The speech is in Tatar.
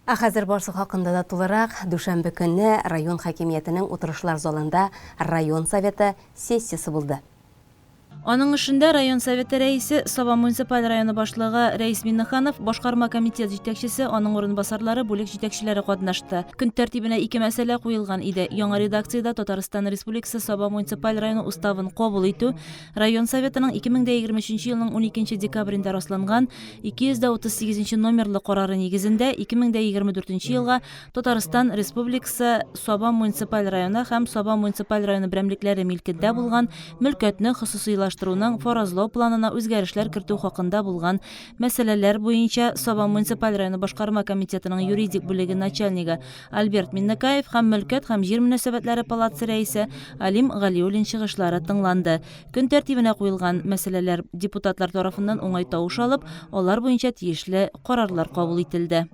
Ә хәзер барсы хакында да тулырак. Дүшәмбе көнне район хакимиятенең утырышлар залында район Советы сессиясе булды. Аның эшендә район Советы рәисе, Саба муниципаль районы башлыгы Рәис Миннеханов, башкарма комитет җитәкчесе, аның урынбасарлары, бүлек җитәкчеләре катнашты. Көн тәртибенә ике мәсьәлә куелган иде, яңа редакциядә Татарстан Республикасы Саба муниципаль районы Уставын кабул итү, район Советының 2023 елның 12 декабрендә расланган 238 нче номерлы карары нигезендә 2024 елга Татарстан Республикасы Саба муниципаль районы һәм Саба муниципаль районы берәмлекләре милкендә булган мөлкәтне хосусыйлаштыруның фаразлау планына үзгәрешләр кертү хакында булган мәсьәләләр буенча Саба муниципаль районы башкарма комитетының юридик бүлеге начальнигы Альберт Миннекаев һәм мөлкәт һәм җир мөнәсәбәтләре палатасы рәисе Алим Галиуллин чыгышлары тыңланды. Көн тәртибенә куелган мәсьәләләр депутатлар тарафыннан уңай тавыш алып, алар буенча тиешле карарлар кабул ителде.